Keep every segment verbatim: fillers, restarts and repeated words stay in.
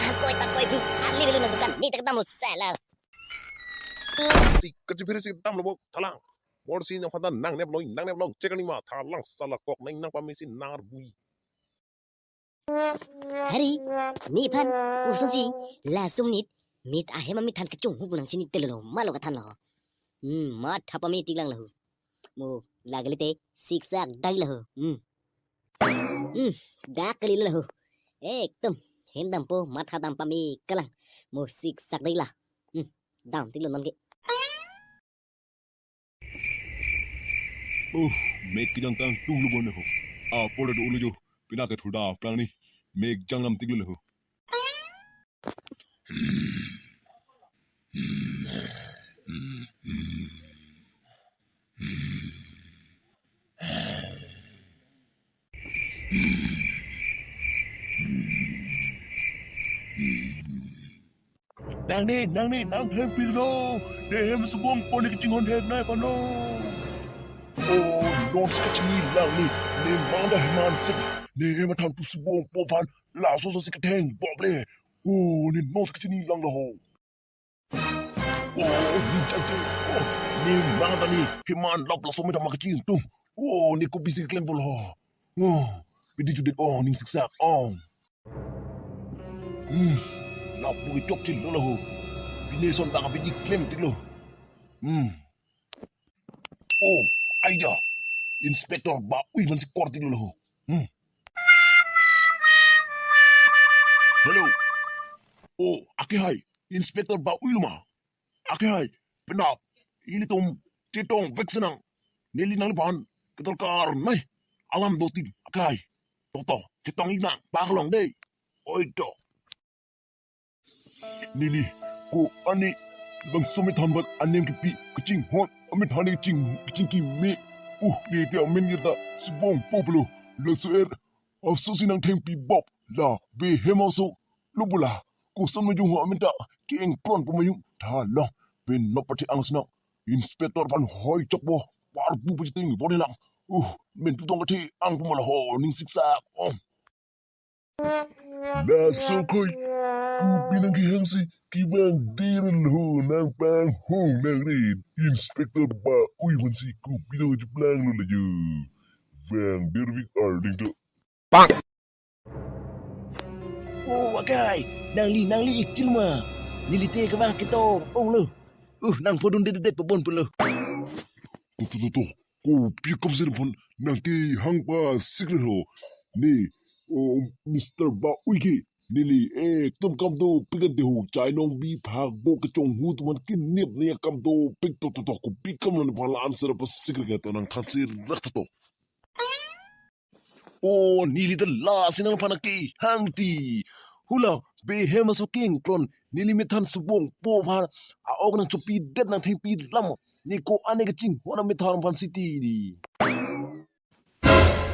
kaham koi ta koi bru. Ali lu nang dukan ni tak dam lo sala. Si kachipiri si dam lo bo thalang. Mor si nang phanta nang nep lo nang nep lo chek ni ma thalang sala kok nang nang pamisi nang arbui. Hari, nephan, kosonsi, laso amonit, mit ahem amithan kachonghu pu nangchini telo lo, malo kathan lo. Hmm, matha pame tik lang lo. Mo, lagele te, siksak dai lo. Hmm. Hmm, dak kali lo. Ekdom, hem dampo, matha dam pame kalang. Mo, siksak dai la. Hmm, dam tik lo non ke. Oh, mek kejang tang tung lubon ho. Apor do ulu jo. Pina ke thuda plang ni. Mek jang lam tik lo ho. Nang ne, nang ne, nang hem pirlo. Ne hem subong po ne kachinghon hek na kono. Oh, non si kachini lang ne, ne manda heman sek, ne hem than tu subong po aphan, laso so si katheng bob le. Oh, ne non si kachini lang lo ho. Oh, ni chang chang, oh, ne manda ne, heman lap laso me dam kaching tu. Oh, ne ko bisi klem bol ho. Oh, pidi judet, oh, ning siksak, oh. Hmm. Lapu ke chokche lo lo ho. Bine son ta ka bidi klem tik lo. Hmm. Oh, aida. Inspector Baui man si kor tik lo lo ho. Hmm. Hello. Oh, ake hai. Inspector Baui lo ma. Ake hai. Penap. Ilitum chetong vek senang. Neli nangliphan kedorkar nai. Alam dotin. Ake hai. Toto, chetong ik nang, paklong dei. Oi to. Neli, ko-an ne, bangso amithan bak anem kipi, kachinghon, amithan ne kaching, kachingki me. Uh, ne te amen kita, subong po pulo, laso er, aso si nang thengpi bob, la, be hem aso, lo bula, koson majung ho amen ta, ke engkron po majung, tha long, pen nop pati ang senang, inspector aphan hoi chok bo, parbu pu chiting, bo ne lang, uh, men tu tong kathi, ang pumala ho, ning siksak, oh. Laso khoi, kopi nang kehang si, kevang dir lo nang panghong nang rin. Inspector Baui man si kopi nang chiplang lo lajo. Vang dir vik arding to. Bang. Oh, akai, nangli, nangli ik chil ma. Neli te kevang ketong, ong lo. Uh, nang podun det det pobon pulo. Tutu tutu. Kopi kom sir pon nang kehang pa sikre ho. Ne, oh, Mister Baui ke. Neli ekdom kam dopik det ho. Chainong bi phak bo kechonghu atum aphan kenep ne kam dopik to to to. Kopi kom lo ne pala answer pa sikre ke to nang than sir rak to to. Oh, neli ta lasi nangphan kehang ti. Hula, be hem aso ke engkron. Neli methan subong po aphan. A-ok nang chopi det nang thengpi lam. Ne ko-an ne kachinghon amithan aphan si ti di.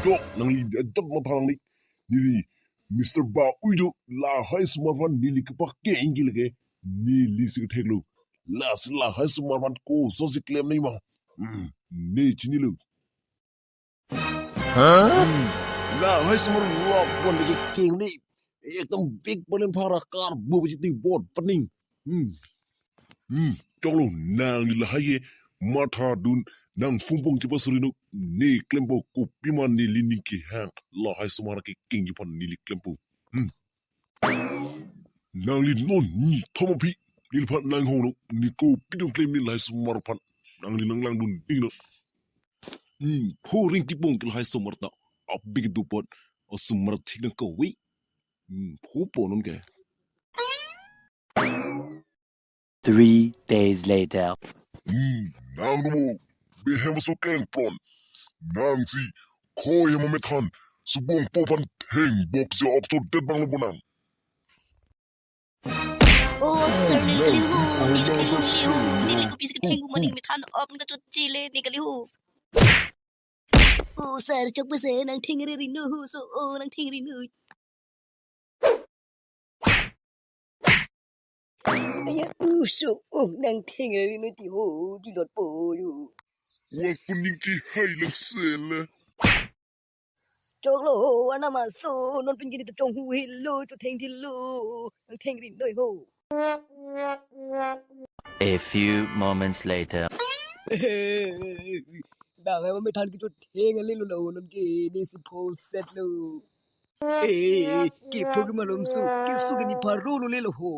Chok, nangli ajat matha nangli. Neli, Mister Baui jo, lahai osomar aphan neli kepakeng ke lake. Neli si kethek lo. Lasi lahai osomar aphan koson si klem nai ma. Hmm, ne chinilo. Huh? Hmm. Lahai osomar lo pon lake keng ne. Ekdom big balen phara kar bu biji ti bot pening. Hmm. Hmm. Choklo nangli lahai ke matha dun nang phungpung chepa suri no ne klempo kopi ma neli ning kehang lahai osomar ke kengji aphan neli klempo. Hmm. Nangli non ni thom aphi neliphan nang hong no ne kopi dun klem ne lahai osomar aphan nangli nang langdun ding no. Hmm, pho ring kipong ke lahai osomar ta. apik dupot. Osomar thik nang kove. Hmm, phupo non ke. Three days later. Hmm, nang dumo. Behem so keng pron. Nangsi, khoi hem amethan. Subong po aphan theng bok si ok so det bang lo bonang. Oh, sir, ne kali ho, ne kali ho, ne kali ho, ne kopi si ketheng ko mane amethan, ok ne kachot chile, ne kali ho. Oh, sir, chok bese nang theng re rino ho, so, oh, nang theng rino. Aya, oh, so, oh, nang theng re rino ti ho, dilot po yo. Wang kuning ki hai lang sele. Choklo ho, anam aso, non pin kini ta chonghu helo, chotheng thilo, nang theng ri noi ho. A few moments later. Nang hem amethan kechotheng ale lo la ho, non ke ne si phoset lo. Eh, kepho ke malom su, kesu ke ne pharo lo le lo ho,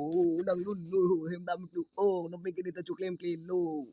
nang lo lo ho, hem dam lo, oh, non pin kini ta choklemkle lo.